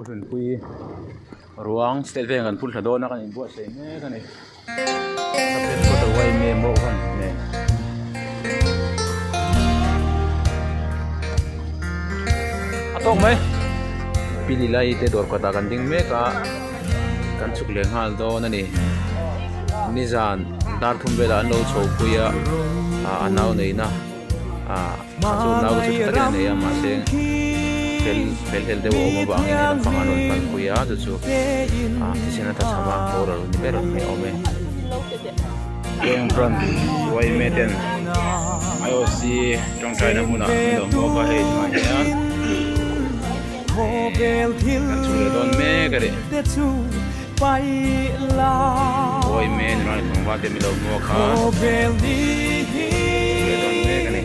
Pu Hlunpui ruang state bank an phun thla dawn a kan inbuatsaih mek a ni sub headquarter yma Mohan nen. A tawk mai Pi Lilai te dawr kawtah kan ding mek a kan chhuk leh nghal dawn a ni nizan dar thum velah an lo chho pui a a nau neihna. ah a chu nau chu tha takin a nei a mahse fel fel hlel deuh a awm avangin hei lampang a rawn kalpui a chu chu ah thisen a tha cham a boral ni ber mai a awm e bank branch yma ten IOC tawngtaina hmunah an lo hmuak a hei tunah hian kan chhuk leh dawn mek a ni yma nula leh tlangval te min lo hmuak a chhuk leh dawn mek a ni.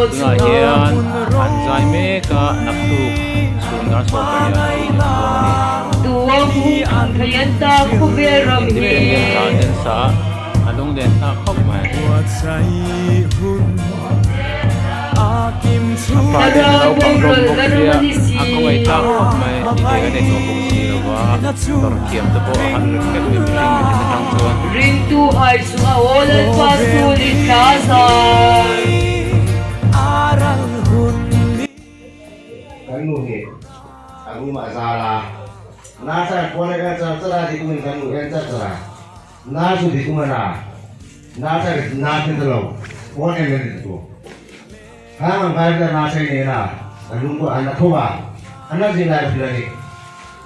Tunah hian an zai mek a naktuk chhun dar 10 ah an Independent hla an en sa a a lunglen thlak khawp mai. A pa ten naupang rawm bawk sia a khawngaih tlak khawp mai tih theih ka nei tawh bawk si lo va tawrh thiam te pawh a han rem hlek mai mihring mihring atang chuan. Kan nu hi a room ah zal a, nurse an phone a en char char a dikumin kan nu en char char a, nurse chu dikuman a nurse a nurse ni ta lo phone en en tu khang ang kai ta nurse ai nen a a lung pawh an la tho a an la zin lai hrilh a ni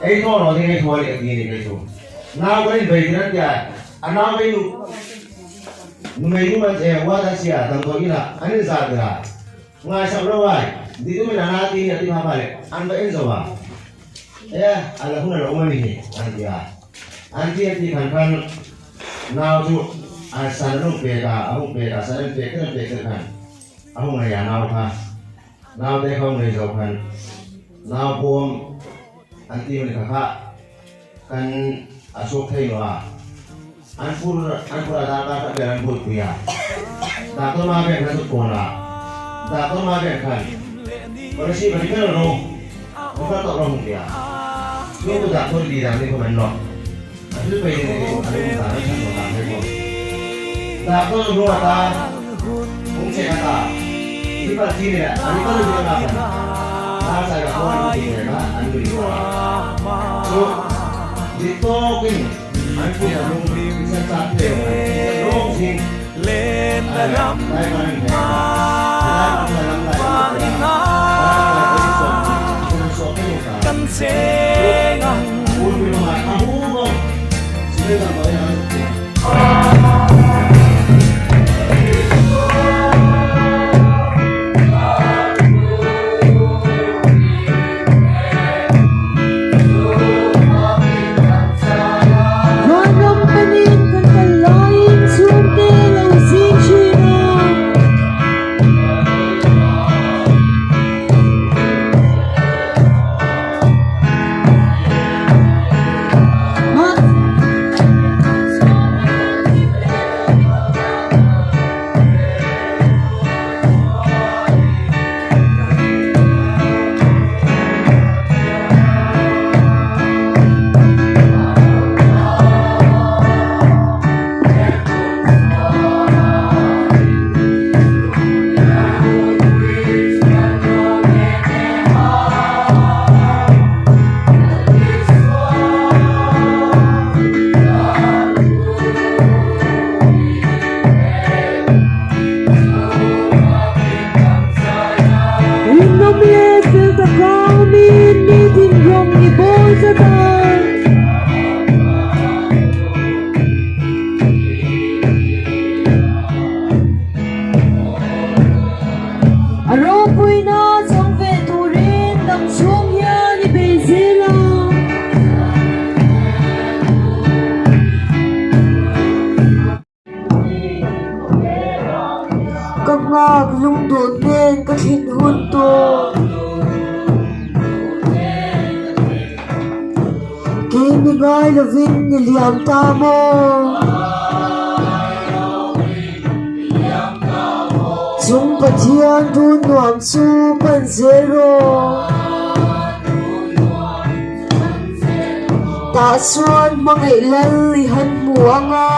ei thaw rawh ding ei thaw a ni a ti a ni kei chu nau kan in bei tir an tia a nau vei nu nu mei nu man che huat an sia damdawi inah an in zah ber a. Ngaisak lo ai, ditumin a na ti hi a ti hma le, an va en zo a, e a la hun a lo awm a ni hi an ti a, an ti an ti khan khan nau chu a san an hung pek a, a hung pek a, san an pek an pek khan a hung nei a nau kha, nau te kha hung nei zo khan nau bawm an ti mani kha kha kan a chhuak thei lo a, an fur an fur a darkar khat vel an buaipui a, Doctor Maven khan chu kawn a, Doctor Maven khan policy va ti ber ro, ni kha tawh ro hung nia, chu ku Doctor li dan ni khaw men lo, a thil pei ni a lung dan a chhan lo dan hei maw, Doctor nu ata hung che kha ta, ni pal chi ni le a ni pal ni nga khan, nar sai ka khaw an ti ve kha an nui chu dik tawkin an put a lung thisen chak thei lo mai thisen rawng zing ai lai kan in hne kha helai kan hnuai lam lai an ti a helai kan hnuai pawhin sawm thisen an sawh thei lo ta chu urpui lamah a hu bawk civil damdawi an ti. Vanram panin kan kal laiin chhungte lo zing thin a. Ka nghak lungduh hnen ka thlen hun tur. Kei mi ngai lovin i liam ta maw? Chung Pathian run nuam chu pan zel rawh. Tah chuan hmangaih lal i han hmu ang a.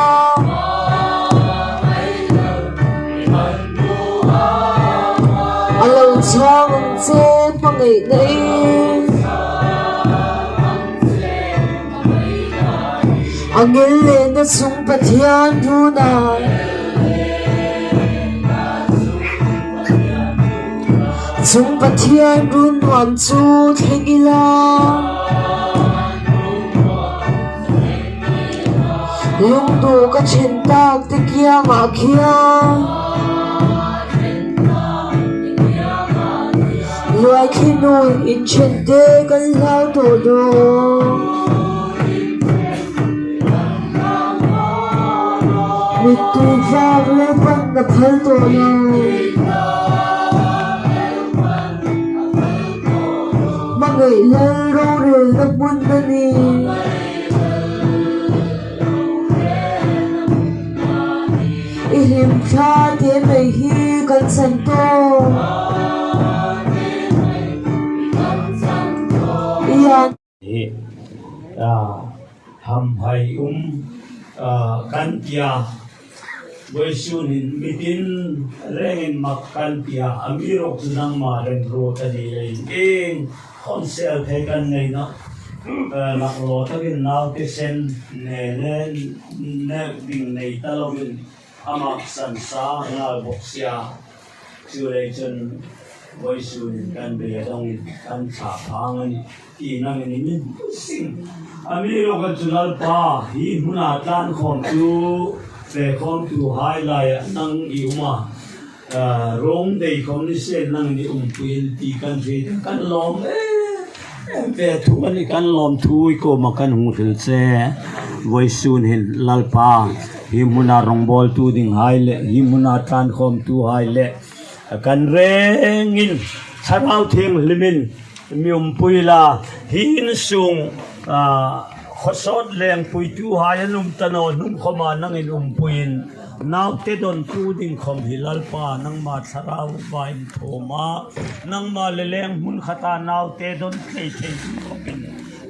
A lo chhang ang che hmangaih na in. A ngil lehna chung Pathian runah. Chung Pathian run nuam chu thleng ila. Lungduh ka then tak te kiangah khian Luaithli nun inthen te kan hlau tawh dawn. Mittui tlak leh pan ka phal tawh lo. Hmangaih lal rorelna hmun a ni. I hlim thla te mai hi kan chan tawh. Hi hamhai um kan tia Voisun in mitin rengin mak kan tia a mi rawk chu nangmah remruat a ni lei eng khawnsel thei kan nei na laklawh takin naute sen ne le nek ding nei ta lovin a mak san sa nghal bawk sia. Chu lei chuan Vawisun in kan bei a dawngin kan thlah phang a ni tih nang in min sing. A mi rawk a chu Lalpa hi hmunah tlankhawm chu fehkhawm tu hai laiah nang i um a, rawng deikhawm ni sen nang in i umpuiin tih kan hria ta kan lawm em em ve thu a ni. Kan lawm thu i kawm a kan hmuh hril che Vawisun hin Lalpa. Hi hmuna rawngbawltu ding hai leh hi hmuna tlankhawmtu hai leh kan rengin Thlarau Thianghlimin mi awmpui la, hi insung khawsawt lengpuitu hai an awm ta naw hnungkhawma nangin awmpuiin naute dawntu ding khawm hi Lalpa nangmah Thlarau va inthawm a, nangmah le leng hmun khata naute dawn tlei thei ding khawpin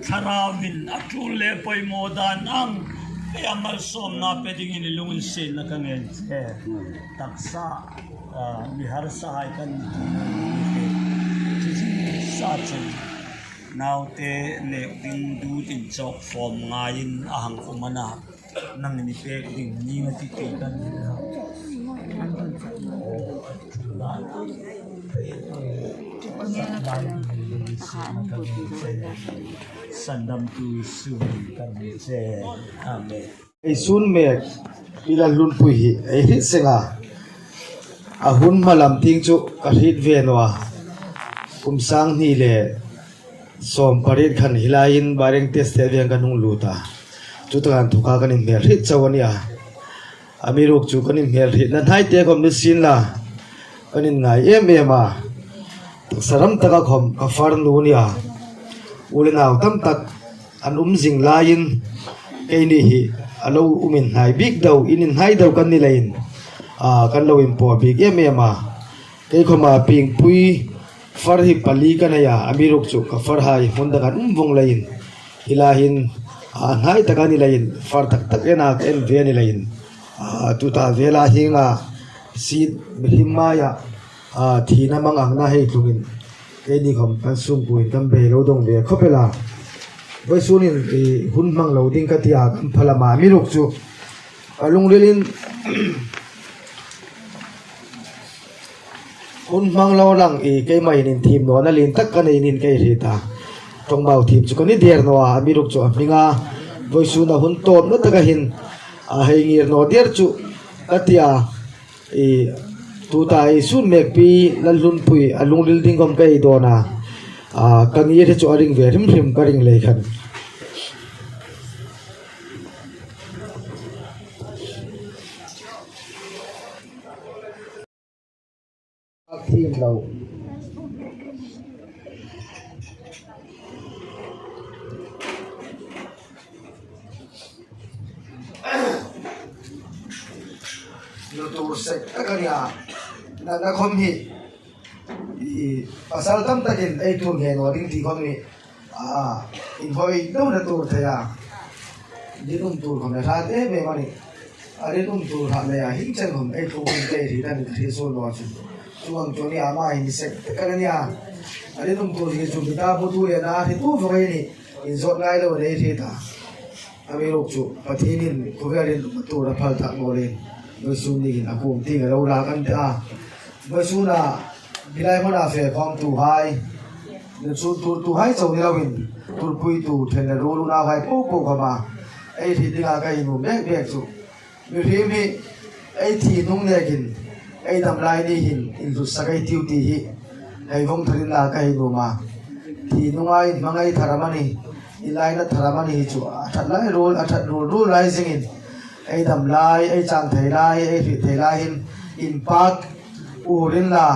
Thlarauin a tul leh pawimawh dan ang kei a malsawmna pe dingin i lung insenna ka ngen che. Taksa mi harsa hai kan ni tih na ni hle. Chuzing sa chen naute leh ding dut in chawk fawm ngaiin a hang awm a na nangin i pek ding ning a ti tih kan ni la. Aw a tul dan ang kei Ei sun mek i la hlunpui hi ei hrit seng a, a hun hma lam ting chu ka hrit ve nuah a, kum sanghnih leh 18 khan hilaiin Baireng test te aviang ka hnung lut a, chutah khan thawka kan inhmel hrit chauh a nia. A mi ruk chu kan inhmel hrih na hnai te khawm ni sin la, kan inngai em em a, taksa ram taka khawm ka far nu nia, u le nau tam tak an um zing laiin keini hi a lo um inhnai bik deuh, in inhnai deuh kan ni laiin ah kan lo inpawh bik em em a, kei khawma pingpui far hi pali ka nei a, a mi ruk chu ka far hai hmun dangah an um vawng laiin. Hilahin a hnai taka ni laiin far tak tak en a ka en ve a ni laiin ah chutah vela hinga seat mihring maia ah thihna mang ang na hei tlungin keini khawm kan sungpuiin kan bei lo dawng ve khawp ela vawisunin ih hun hmang lo ding ka ti a kan pha lamah mi ruk chu ka lungrilin Hun hmang lo lang i keimah in inthim nuan a lin tak ka nei nin ka i hrit a, tawngmau thim chu ka ni der naw a, a miruk chu a hming a, vawisuna hun tawp na taka hin a hei ngir naw der chu ka ti a, i tuta i sun mek pi Lalhlunpui a lungril ding awm ka ei dawn a, ka ngir hi chu a ring ve hrim hrim ka ring lei khan. Thim lo. Nu tur sek tak a nia. Natna khawm hi i pasal tam takin ei tur nge nuam ding tih khawm hi a inhawi deuh na tur thei a. Rinawm tur khawm le hrat em em a ni. A rinawm tur hah leh a him chen khawm ei thu hun te ri dan ka hria sawi lo a chu. Chu ang chuan i ama in sek tek a nia. A rinawm tur hi chu mita hmutu leh na a hri tu vawk ei ni. Inzawt ngai lo nei hri ta. A mi ruk chu Pathianin khawvel rinawm tur a phal tak mawlin Vawisunniin a kum ting a lo lak an ti a. Vawisuna bilai hmunah fe khawm tu hai. Chu tur tu hai cho ni loin turpui tu then leh rul unau hai po po khawm a, ei hrih dingah ka inum bek bek chu. Mihrim hi ei thi nung nekin ei dam lai nihin inhlut sak ei tiu tih hi hei vawng tharin lah ka inum a, thi nunga in hmang ei thar am a ni, i laina thar am a ni hi chu a that lai rul a that rul rul lai zingin ei dam lai, ei chang thei lai, ei hrih thei laiin in pak Urin la,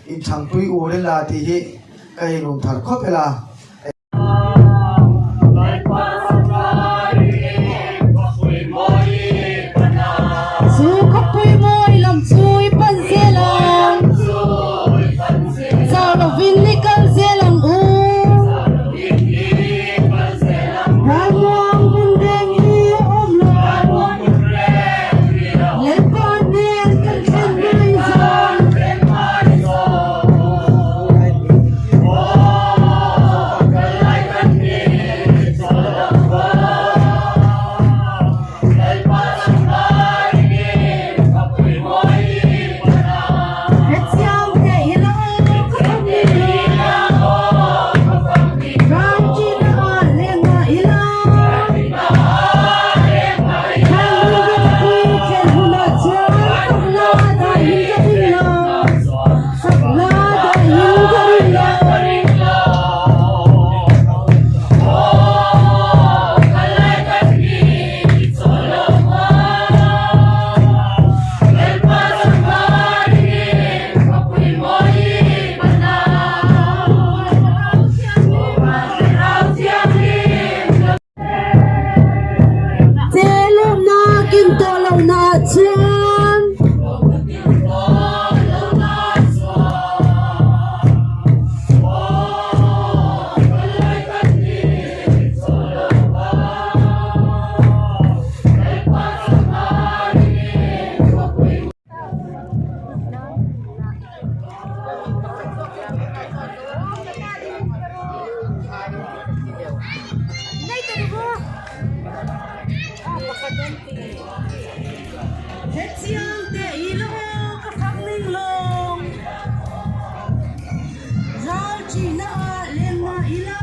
inthangpui urin la tih hi ka inum thar khawp ila. Chu khawpui mawi lam chu i pan zel ang, Zau lovin i kal zel ang u. Ralmuang hmun reng hi a awm lo. Lalpa nen kan thlen mai zawng. Hetiang te i lo ka fam ni Ram china ah leng mah ila Thang hun ropui thlen hunah chuan fakna dahin ka ring lo Fakna dahin ka ring lo. Chelawmna kin tawh lohna ah chuan. Hetiang te i lo ka fak ning lawng Ral ṭihna ah leng mah ila.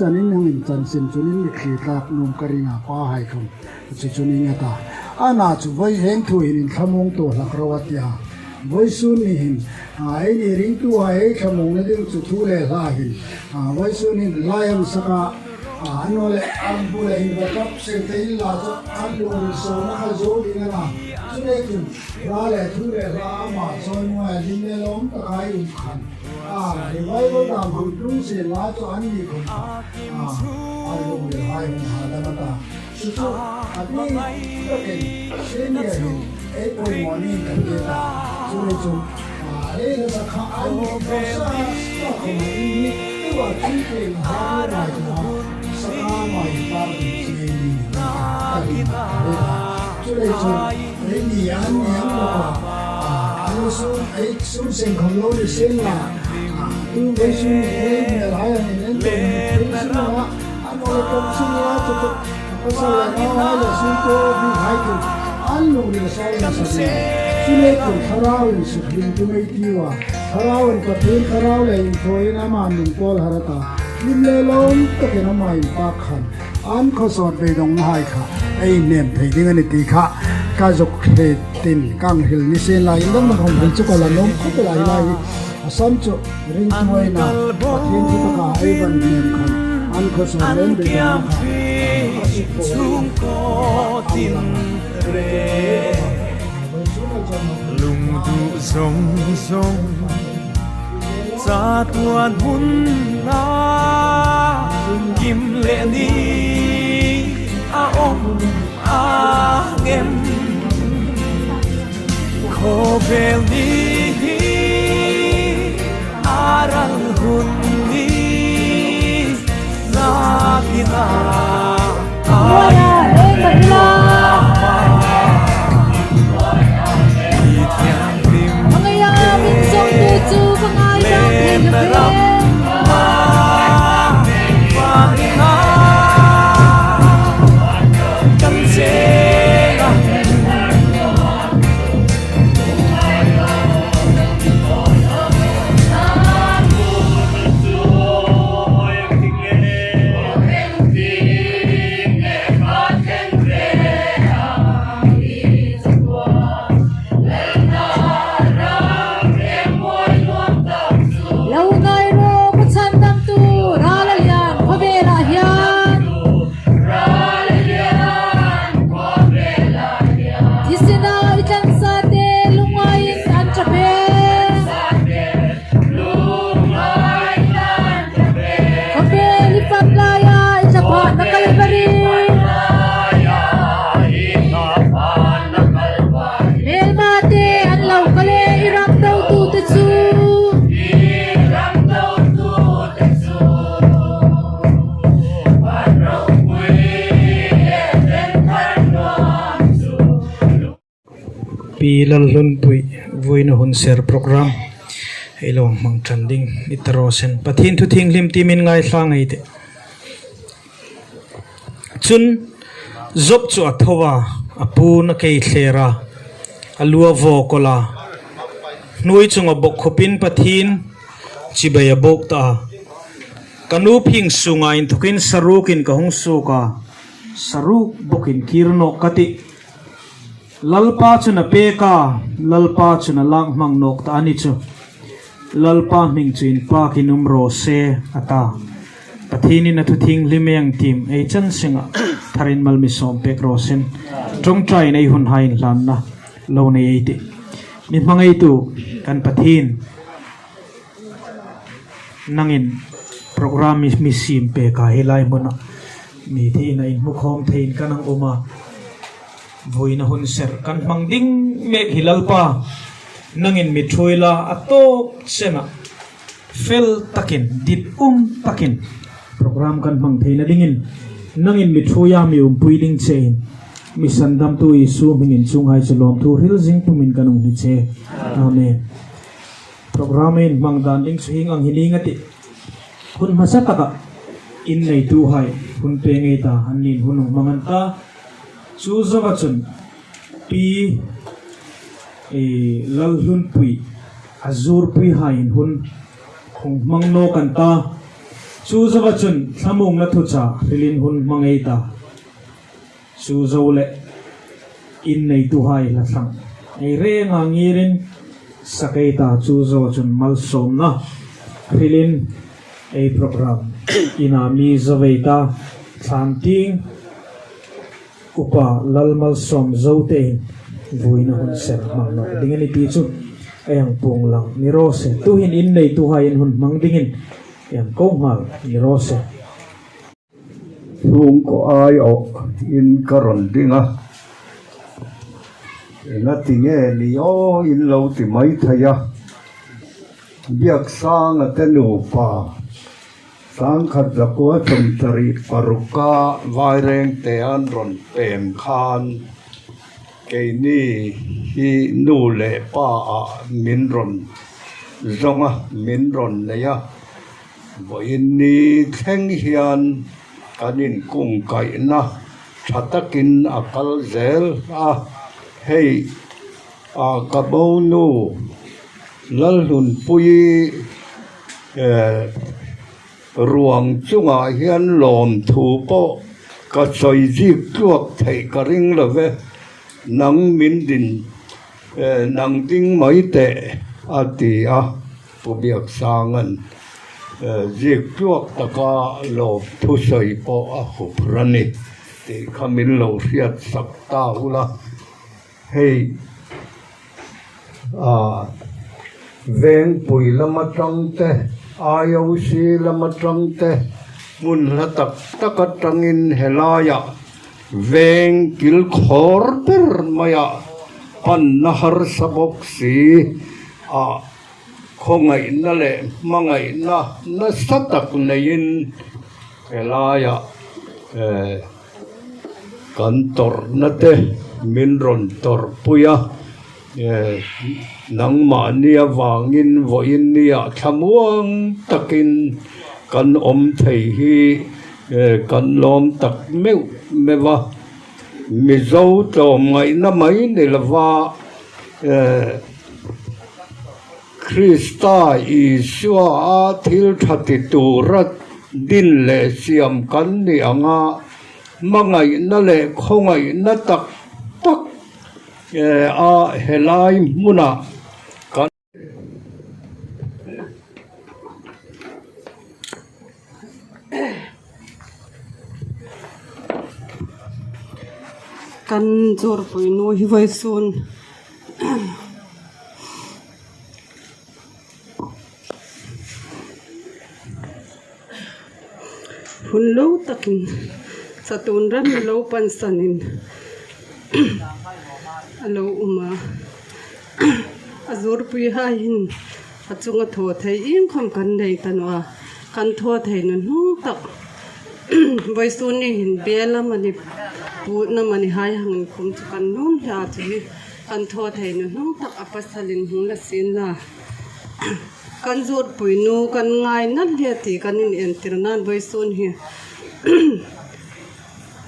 chan in hang in chan sim chun in mitthli tlak num ka ring a pa hai kham chu chun in a ta. A na chu vawi heng thu hin in thlamung tu hlak ro a tia. Vawi sun ni hin a ei ni ring tu a ei thlamung na ding chu thu le hla hin a vawi sun hin lai ang sak a a no le ang bu le hin va tap seng te in la chu an lung ri so na kha zo ding a na chu le chun hla le thu le hla amah chawi muai a lim le lawm tak a i um khan. A revival dam hang tlung zel lai chu an ni khawm kha a a lung leh hai hun hahdam a ta. Chu chu a bik takin senior in ei pawimawh niin kan ti ta. Chu ni chu a ei hla kha an ni tawh sa sa khawm a in hi tu ah thil pek a ha tu ngai tu a saka mai par ding chi ei ni ni ka rin a ka rin a. Chu lei chu ei ni an ni ang bawk a. Ano sum ei sum seng khawm lo ni sen la tu vei sum vei hmel hai ang in en tawh ni thei sum ang a an awl tawp sum la chu chu a pasal leh nau hai leh sum pawh bik hai chu an lung ril sawi nasa ding a chu lei tur thlarau in suk hlim tu mei tiu a thlarau in pathian thlarau leh inthawiin amah nun pawl har ata hlim leh lawm takin amah in pak khan An khawsawt beidawng na hai kha ei hnem thei ding a ni tih kha ka zuk hle tin ka ang hril ni sen lai in dang dang hawng hril chu ka la nawm khawp lai lai hi a sam chu ring tuai na Pathian thu taka ei van hnem khan an khawsawt len beidawng na kha a suk pawh a ang lang Hnuaiah eng ka ila. Hmangaia min zawngtu chu ka ngaidam thei lo ve. Lo ngai rawh ka chhandamtu ral a lian khawvelah hian. Thisena i tlansa te lungaiin an tap e. Khawvel i fam laia i thlaphah na Kalvari. Hmelma te an lo kal e i ram dotute chu. Pi Lalhlunpui Vuina Hunser Programme hei lo hmang tan ding i ta rawh sen Pathian thu thinghlim tih min ngaithla ngei teh. Chun Job chu a tho a, a pu na kei thler a, a lu a vaw kawlh a, hnuai chunga bawk khawpin Pathian chibai a bawk ta a. Ka nu phing sunga inthawkin sarukin ka hung suk a, saruk bawkin kir nawk ka tih. Lalpa chu na pek a, Lalpa chu na lak hmang nawk ta a ni chu. Lalpa hming chu in pak in um rawh se a ta. Pathianin a thu thinghlim eng tim ei chan singah tharin malmi sawm pek rawh sen. Tawngtaiin ei hun hai inhlanna lo nei ei tih. Mi hmangeitu kan Pathian nangin programme mi sim pek a helai hmunah mi thiin a inhmukhawm theiin kan ang awm a. Vawiin a hun serh kan hmang ding mek hi Lalpa nangin mi thuila a tawp chenah fel takin dit um takin program kan hmang theihna dingin nangin mi thuia mi umpui ding chein mi sandamtu Isu hmingin chunghai chu lawmthu hril zing pumin kan ung hni che. Amen. Program a inhmang dan ding chu hing ang hi ning a tih. Hun hmasa takah inneitu hai hun pe ngei ta an nin hun ung hmang an ta. Chu zova chun Pi Lalhlunpui a zurpui haiin hun hung hmang nawk an ta. Chu zova chun thlamungna thuchah hrilin hun hmang ei ta. Chu zo leh inneitu hai hla thlang ei reng a ngirin sakei ta chu zo chun malsawmna hrilin ei program inah mi zawei ta thlan ting upa Lalmalsawm Zotein vuina hun ser hmang nawk ding a ni tih chu a yang pung lang ni rawh se. Tuhin inneitu haiin hun hmang dingin yang ko nghal ni rawh se. Chhungkaw aiawh in ka rawn ding a, engati nge ni aw in lo ti mai thei a, Biaksanga te nupa sangkhat zakua sawmsarih paruka vairengte an rawn pem khan keini hi nu leh pa ah min rawn zawng a, min rawn nei a. Vawiin ni thleng hian kan inkungkaihna tha takin a kal zel a, hei a ka bo nu Lalhlunpuii eh ruang chungah hian lawmthu pawh ka sawi zik tluak theih ka ring lo ve, nang min din eh nang ding mai teh a ti a. Pu Biaksanga'n zik tluak taka lawm thusawi pawh a hup ra ni tih kha min lo hriat sak ta ula, hei ah Vengpui lam atang te, IOC lam atang te, hmun hla tak tak atangin helaiah veng kilkhawr ber maiah panna harsa bawk si ah Khawngaihna leh hmangaihna nasa tak neiin helaiah kan tawrhna te min rawn tawrhpui a, nangmahni avangin vawiin nia thlamuang takin kan awm thei hi kan lawm tak meuh meuh a, Mizo tlawmngaihna mai ni lova Krista Isua a thil tha ti tura din leh siam kan ni ang a, hmangaihna leh khawngaihna tak tak a helai hmunah kan. Kan zawrpui nu hi vawi sawn hun lo takin chatuan ram lo pansanin a lo awm a. A zurpui haiin a chunga thaw thei inkhawm kan nei ta nuah a, kan thaw thei nu hnung tak Vawisuni in bel a mawni putna mawni hai ang inkhawm chu kan lawm hle a chu hi kan thaw thei nu hnung tak a pasal in hung la sin la kan zurpui nu kan ngai nalh hle tih kan in entir nan Vawisun hi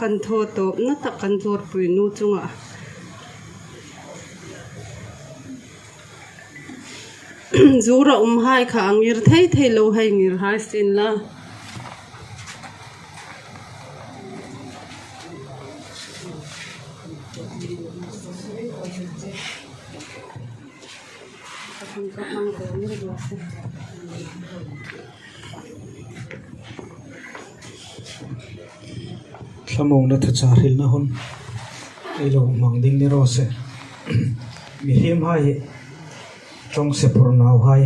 kan thaw tawp na tak kan zurpui nu chungah. Zur a awm hai kha a ngir thei thei lo hei ngir hai sin la. Thlamawngna thuchah hrilhna hun ei lo hmang ding ni rawh se. Mihlim hai hi tawng se phur nau hai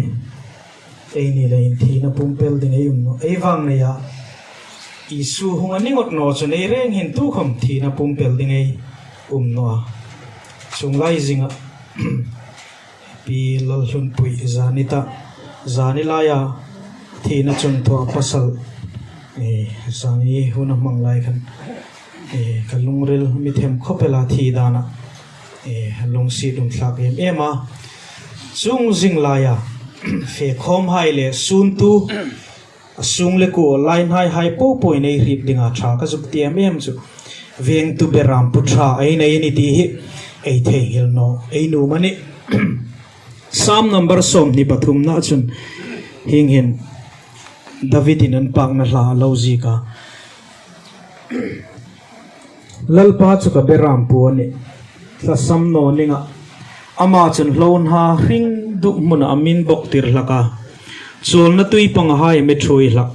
ei ni leh inthihna pumpel ding ei um ei vang nei a Isu hunga ni ngawt naw chu nei reng hin tu khawm thihna pumpel ding ei um naw a chung lai zinga Pi Lalhlunpui Zanita Zani laia thihna chun thuah pasal Zani hun a hmang lai khan ka lungril mi them khawpela thi danah lungsi dum thlak em em a. Chung zing laia fe khawm hai leh suntu a sung le ku lai hnai hai pawh pawhin ei hrip dingah tha ka zuk ti em em chu vengtu beram pu tha ei nei a ni tih hi ei thei nghilh nawh ei num a ni. Psalm number 23 nah chun hing hin. David in an pakna hla a lo zik a. Lalpa chu ka beram pu a ni. Hla sam naw ningah amah chun hlo hna hring duh hmunah a min bawk tir hlak a. Chawlna tui panga hai a mi thui hlak.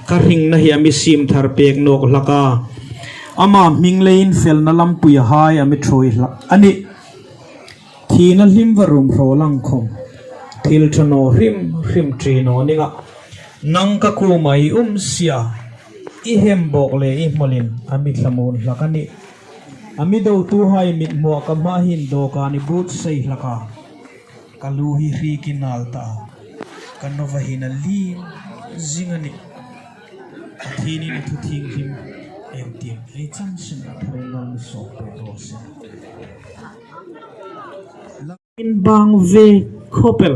Ka hringna hi a mi sim thar pek nawk hlak a. Amah hming leiin felna lampui a hai a mi thui hlak a ni. Thihna hlim va rum hraw lang khawm. Thil tha naw hrim hrim ṭi naw ningah nang ka kuma i um sia, i hem bawk leh i hmawlin a mi thlamun hlak a ni. A mi dotu hai mithmuah ka hmah hin dawhkan i but sei hlak a, ka lu hi hrik i nal ta a, ka nova hin a lim zing a ni. Pathinin a thu thinghlim engtiang ei chang sin a tharin rawn mi sawm pek rawh se. In bang ve khawpel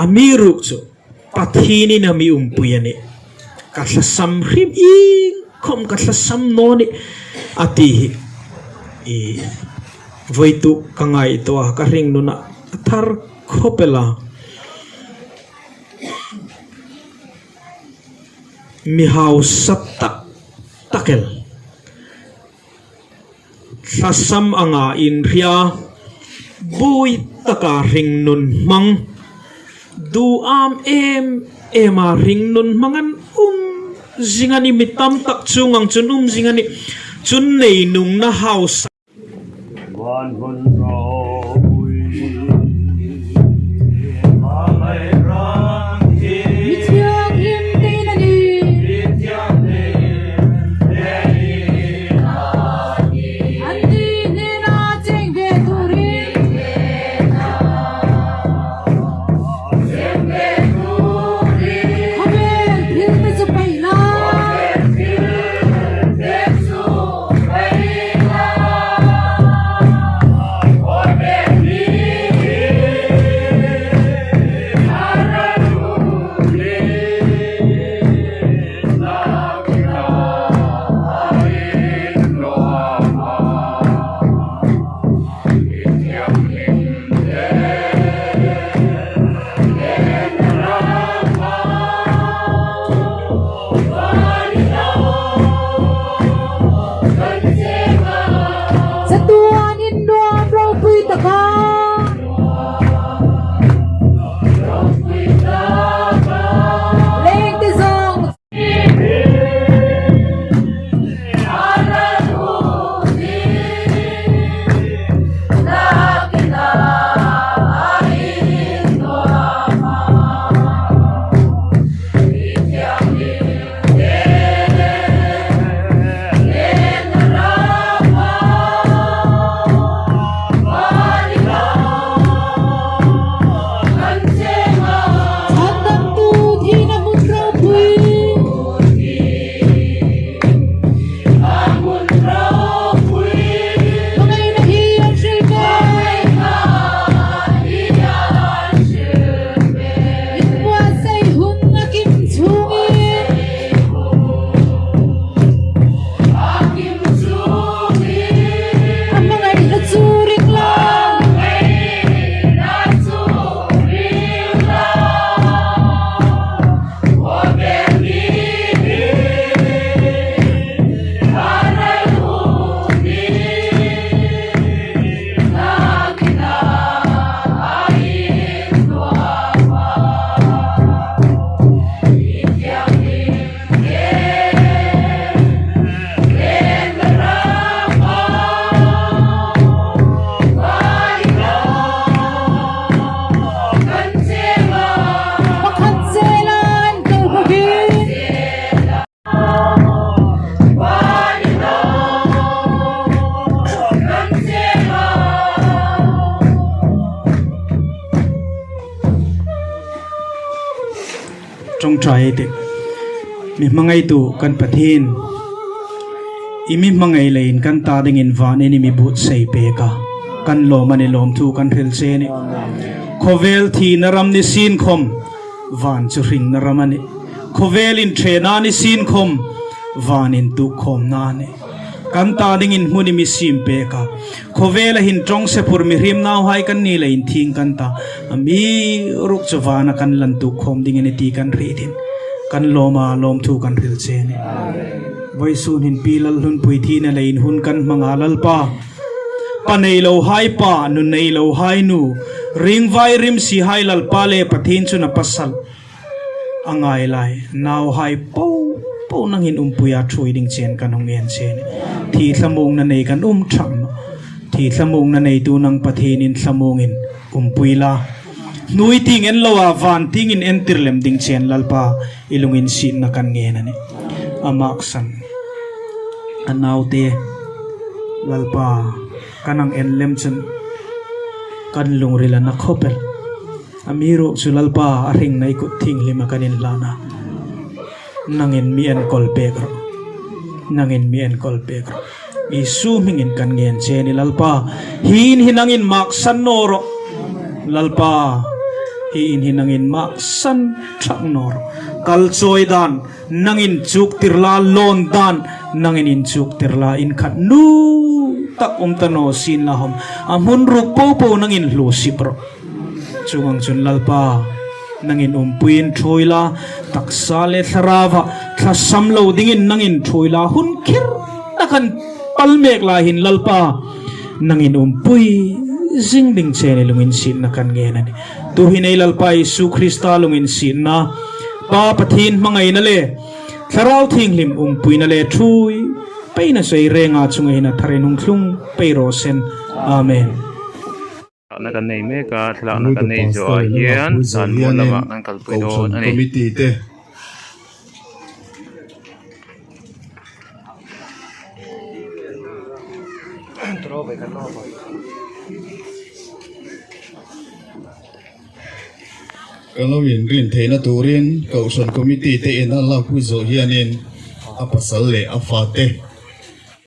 a mi ruk chu Pathinin a mi umpui a ni. Ka thlasam hrim ing khawm ka thlasam nawn i a ti hi i vawitu ka ngaihtuah a ka hring nunah a thar khawpel a. Mi hausa tak takel. Hlasam anga inhria bui taka hringnun hmang duham em em a hringnun hmang an um zing a ni mi tam tak chung ang chun um zing a ni chun neinungna house Van hun ropui hmangaih ram hi. Mi thianghlim tein a ni. Mi thianghlim tein a ni. An ni hnenah cheng ve turin. Cheng ve turin. Khawvel thil te chu paih la. Khawvel thil te chu paih la. Khawvel thil a ral turin. Chatuan in nuam ropui taka. Lengte zawng. Chhandamtu thihna hmun ropui. Hmangaihna hi an hrilh ve. Inbuatsaih hun a kim chhungin. A hmangaihna chu ring la. Pakhat zela an kal hovin. Tawngtai te mi hmangaitu kan Pathian i mi hmangai leiin kan ta dingin van in i mi but sei pek a kan lawm a ni lawmthu kan hril che a ni. Khawvel thihna ram ni sin khawm van chu hringna ram a ni. Khawvel in thena ni sin khawm van in tuk khawmna a ni. Kan ta ding in hmun i mi sim pek a khawvel a hin tawng se phur mi hrim nau hai kan ni le in thing kan ta a mi ruk chu van a kan lan tuk khawm ding in i ti kan hrih thin. Kan lawm a, lawmthu kan hril che a ni. Vawisun hin Pi Lalhlunpui thihna leiin hun kan hmang a, Lalpa, pa nei lo hai pa, nu nei lo hai nu, ringvai rim si hai Lalpa le Pathin chu na pasal a ngai lai, nau hai po po nangin umpuia thui ding chen kan hung en che a ni. Thi thlamungna nei kan um thak maw? Thi thlamungna neitu nang Pathin in thlamungin umpui la. Hnui ting en lo a, van ting in entir lem ding chen Lalpa i lungin sihna kan ngen a ni. A maksan a naute Lalpa kan ang en lem chun kan lungril a na khawp el. A mi ruh chu Lalpa a hring na i kut thinghlim a kan in hlan a, nangin mi enkawl pek rawh, nangin mi enkawl pek rawh. Isu hmingin kan ngen che ni Lalpa, hi in hi nangin maksan naw rawh. Lalpa, hi in hi nangin maksan thak naw rawh. Kal chawi dan nangin chuk tir la, lawn dan nangin in chuk tir la, in khat nu tak awm ta naw sin la hawm, a hmun ruk po po nangin hlu sip rawh. Chungang chun Lalpa, nangin awmpuiin thawi la, taksa leh thlarava thlasam lo dingin nangin thawi la, hun kher takan pal mek laihin Lalpa, nangin awmpui zing ding che ni lungin sihna kan ngen a ni. Tu hi nei Lalpa Isu Krista lungin sihna, Pa Pathin hmangaihna leh Thlarau Thianghlim awmpuina leh thui peina sawi renga chunga hin a thar in hungthlung pei rawh sen. Amen. Thlalakna kan nei mek a thlalakna kan nei zawh ah hian dan mual lamah kan kalpui dawn a ni. Kan lo inrin theihna turin Kohhran Committee te in a lakpui zawh hianin a pasal leh a fate.